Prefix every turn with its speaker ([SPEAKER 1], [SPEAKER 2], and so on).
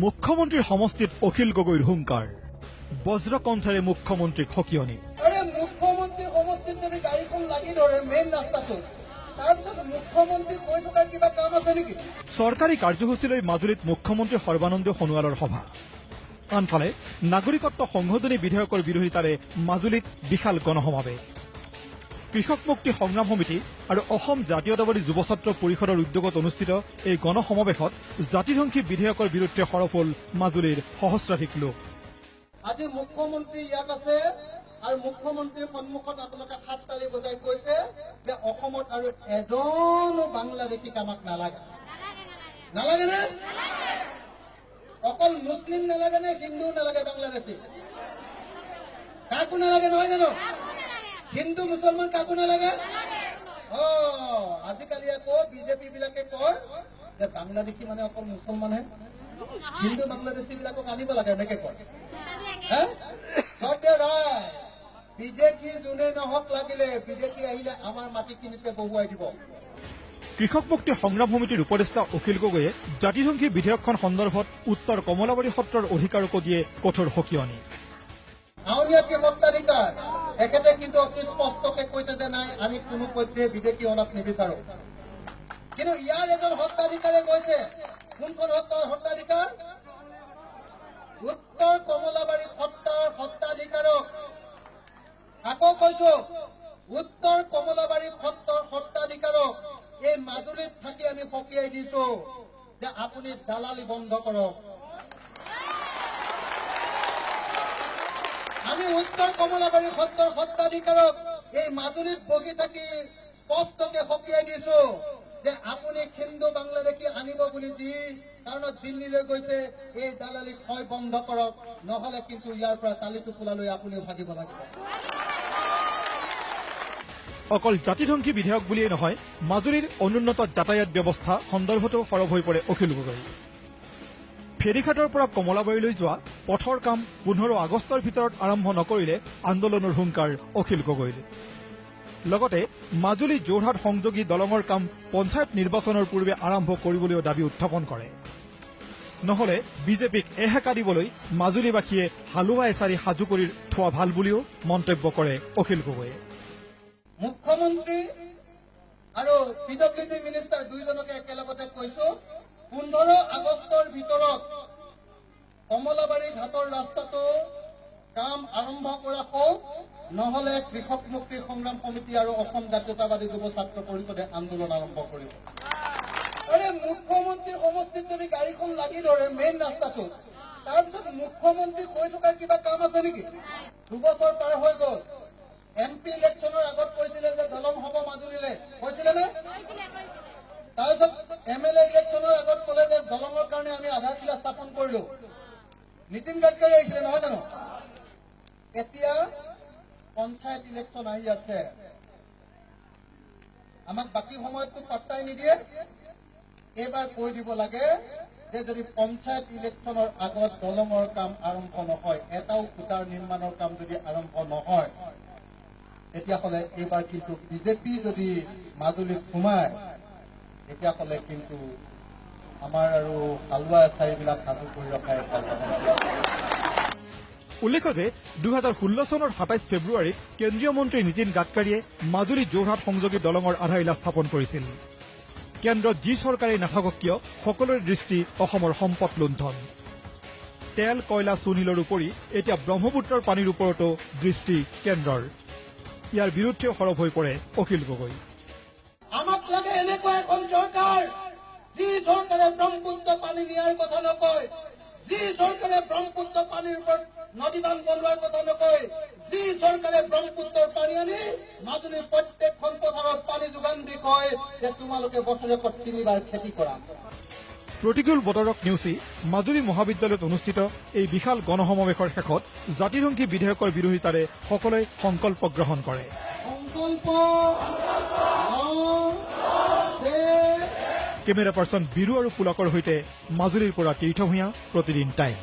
[SPEAKER 1] মুখ্যমন্ত্ৰীৰ সমষ্টিত অখিল গগৈৰ হুংকাৰ, বজ্ৰকণ্ঠেৰে মুখ্যমন্ত্ৰীক সকিয়নি।
[SPEAKER 2] মুখ্যমন্ত্ৰীৰ সমষ্টিত যদি গাড়ীখন লাগি ধৰে মেইন ৰাস্তাটোত, তাৰপিছত মুখ্যমন্ত্ৰী কৈ থকাৰ কিবা কাম আছে নেকি?
[SPEAKER 1] চৰকাৰী কাৰ্যসূচীলৈ মাজুলীত মুখ্যমন্ত্ৰী সৰ্বানন্দ সোণোৱালৰ সভা। আনফালে নাগৰিকত্ব সংশোধনী বিধেয়কৰ বিৰোধিতাৰে মাজুলীত বিশাল গণসমাৱেশ। কৃষক মুক্তি সংগ্ৰাম সমিতি আৰু অসম জাতীয়তাবাদী যুৱ ছাত্ৰ পৰিষদৰ উদ্যোগত অনুষ্ঠিত এই গণসমাৱেশত জাতিধ্বংসী বিধেয়কৰ বিৰুদ্ধে সৰব হ'ল মাজুলীৰ সহস্ৰাধিক লোক।
[SPEAKER 2] আজি মুখ্যমন্ত্ৰী ইয়াত আছে আৰু মুখ্যমন্ত্ৰীৰ সন্মুখত আপোনালোকে হাত তালি বজাই কৈছে যে অসমত আৰু এজনো বাংলাদেশীক আমাক নালাগে। নালাগে নে? অকল মুছলিম নালাগে নে হিন্দু নালাগে? বাংলাদেশী কাকো নালাগে নহয় জানো? হিন্দু মুছলমান কাকো নালাগে। অ, আজিকালি আকৌ বিজেপি বিলাকে কয় যে বাংলাদেশী মানে অকল মুছলমানহে, হিন্দু বাংলাদেশী বিলাকক আনিব লাগে, এনেকে কয়। ৰায় বিজেপি যোনে নহওক লাগিলে বিজেপি আহিলে আমাৰ মাটিখিনিতে বহুৱাই দিব।
[SPEAKER 1] কৃষক মুক্তি সংগ্ৰাম সমিতিৰ উপদেষ্টা অখিল গগৈয়ে জাতিধ্বংসী বিধেয়কখন সন্দৰ্ভত উত্তৰ কমলাবাৰী সত্ৰৰ অধিকাৰকো দিয়ে কঠোৰ সকিয়নি।
[SPEAKER 2] আউনীআটী সত্ৰাধিকাৰ তেখেতে কিন্তু অতি স্পষ্টকে কৈছে যে নাই, আমি কোনো পধ্যে বিদেশী অনাত নিবিচাৰো। কিন্তু ইয়াৰ এজন সত্ৰাধিকাৰে কৈছে, কোনখন সত্ৰাধিকাৰ? উত্তৰ কমলাবাৰী সত্ৰৰ সত্ৰাধিকাৰক। আকৌ কৈছো, উত্তৰ কমলাবাৰী সত্ৰৰ সত্ৰাধিকাৰক এই মাজুলীত থাকি আমি সকীয়াই দিছো যে আপুনি দালালি বন্ধ কৰক। আমি উত্তৰ কমলাবাৰী সত্ৰৰ সত্ৰাধিকাৰক এই মাজুলীত বহি থাকি স্পষ্টকে সকীয়াই দিছো যে আপুনি হিন্দু বাংলাদেশী আনিব বুলি যি কাৰণত দিল্লীলৈ গৈছে, এই দালালি ক্ষয় বন্ধ কৰক, নহলে কিন্তু ইয়াৰ পৰা তালি টোপোলালৈ আপুনিও ভাগিব লাগিব।
[SPEAKER 1] অকল জাতিধ্বংসী বিধেয়ক বুলিয়েই নহয়, মাজুলীৰ অনুন্নত যাতায়াত ব্যৱস্থা সন্দৰ্ভতো সৰব হৈ পৰে অখিল গগৈ। ফেৰীঘাটৰ পৰা কমলাবাৰীলৈ যোৱা পথৰ কাম 15 আগষ্টৰ ভিতৰত আৰম্ভ নকৰিলে আন্দোলনৰ হুংকাৰ অখিল গগৈৰ। লগতে মাজুলী যোৰহাট সংযোগী দলঙৰ কাম পঞ্চায়ত নিৰ্বাচনৰ পূৰ্বে আৰম্ভ কৰিবলৈও দাবী উত্থাপন কৰে। নহলে বিজেপিক এহেকা দিবলৈ মাজুলীবাসীয়ে হালোৱা এচাৰি সাজু কৰি থোৱা ভাল বুলিও মন্তব্য কৰে অখিল গগৈয়ে।
[SPEAKER 2] মুখ্যমন্ত্ৰী আৰু পি ডব্লিউ ডি মিনিষ্টাৰ দুইজনকে একেলগতে কৈছো, 15 আগষ্টৰ ভিতৰত কমলাবাৰী ঘাটৰ ৰাস্তাটো কাম আৰম্ভ কৰা হওক, নহলে কৃষক মুক্তি সংগ্ৰাম সমিতি আৰু অসম জাতীয়তাবাদী যুৱ ছাত্ৰ পৰিষদে আন্দোলন আৰম্ভ কৰিব। আৰে মুখ্যমন্ত্ৰীৰ সমষ্টিত যদি গাড়ীখন লাগি ধৰে মেইন ৰাস্তাটোত, তাৰপিছত মুখ্যমন্ত্ৰী কৈ থকাৰ কিবা কাম আছে নেকি? 2 বছৰ পাৰ হৈ গ'ল। এম পি ইলেকশ্যনৰ আগত কৈছিলে যে দলং হ'ব মাজুলীলে, কৈছিলে নে? তাৰপিছত এম এল এ ইলেকশ্যনৰ আগত ক'লে যে দলঙৰ কাৰণে আমি আধাৰশিলা স্থাপন কৰিলো। নীতিন গাডকাৰী আহিছিলে নহয় জানো? এতিয়া পঞ্চায়ত ইলেকশ্যন আহি আছে, আমাক বাকী সময়ততো পাত্তাই নিদিয়ে। এইবাৰ কৈ দিব লাগে যে যদি পঞ্চায়ত ইলেকশ্যনৰ আগত দলঙৰ কাম আৰম্ভ নহয়, এটাও খুঁটাৰ নিৰ্মাণৰ কাম যদি আৰম্ভ নহয়, তেতিয়াহ'লে এইবাৰ কিন্তু বিজেপি যদি মাজুলীত সোমায়, তেতিয়াহ'লে কিন্তু আমাৰ আৰু হালোৱা এচাৰিবিলাক সাজু কৰি ৰখাই ভাল।
[SPEAKER 1] উল্লেখ্য যে 2016 চনৰ 27 ফেব্ৰুৱাৰীত কেন্দ্ৰীয় মন্ত্ৰী নীতিন গাডকাৰীয়ে মাজুলী যোৰহাট সংযোগী দলঙৰ আধাৰশিলা স্থাপন কৰিছিল। কেন্দ্ৰত যি চৰকাৰেই নাথাকক কিয়, সকলোৰে দৃষ্টি অসমৰ সম্পদ লুণ্ঠন। তেল, কয়লা, চূণশিলৰ উপৰি এতিয়া ব্ৰহ্মপুত্ৰৰ পানীৰ ওপৰতো দৃষ্টি কেন্দ্ৰৰ। ইয়াৰ বিৰুদ্ধেও সৰব হৈ পৰে অখিল গগৈ।
[SPEAKER 2] আমাক লাগে এনেকুৱা এখন চৰকাৰ যি চৰকাৰে ব্ৰহ্মপুত্ৰ পানী নিয়াৰ কথা নকয়, যি চৰকাৰে ব্ৰহ্মপুত্ৰ পানীৰ ওপৰত নদী বান্ধ বনোৱাৰ কথা নকয়, যি চৰকাৰে ব্ৰহ্মপুত্ৰৰ পানী আনি মাজুলীৰ প্ৰত্যেকখন পথাৰত পানী যোগান দি কয় যে তোমালোকে বছৰেকত 3বাৰ খেতি কৰা।
[SPEAKER 1] প্ৰতিকূল বতৰক নেওচি মাজুলী মহাবিদ্যালয়ত অনুষ্ঠিত এই বিশাল গণসমাৱেশৰ শেষত জাতিধ্বংসী বিধেয়কৰ বিৰোধিতাৰে সকলোৱে সংকল্প গ্ৰহণ কৰে। কেমেৰা পাৰ্চন বীৰু আৰু পুলকৰ সৈতে মাজুলীৰ পৰা তীৰ্থ ভূঞা, প্ৰতিদিন টাইম।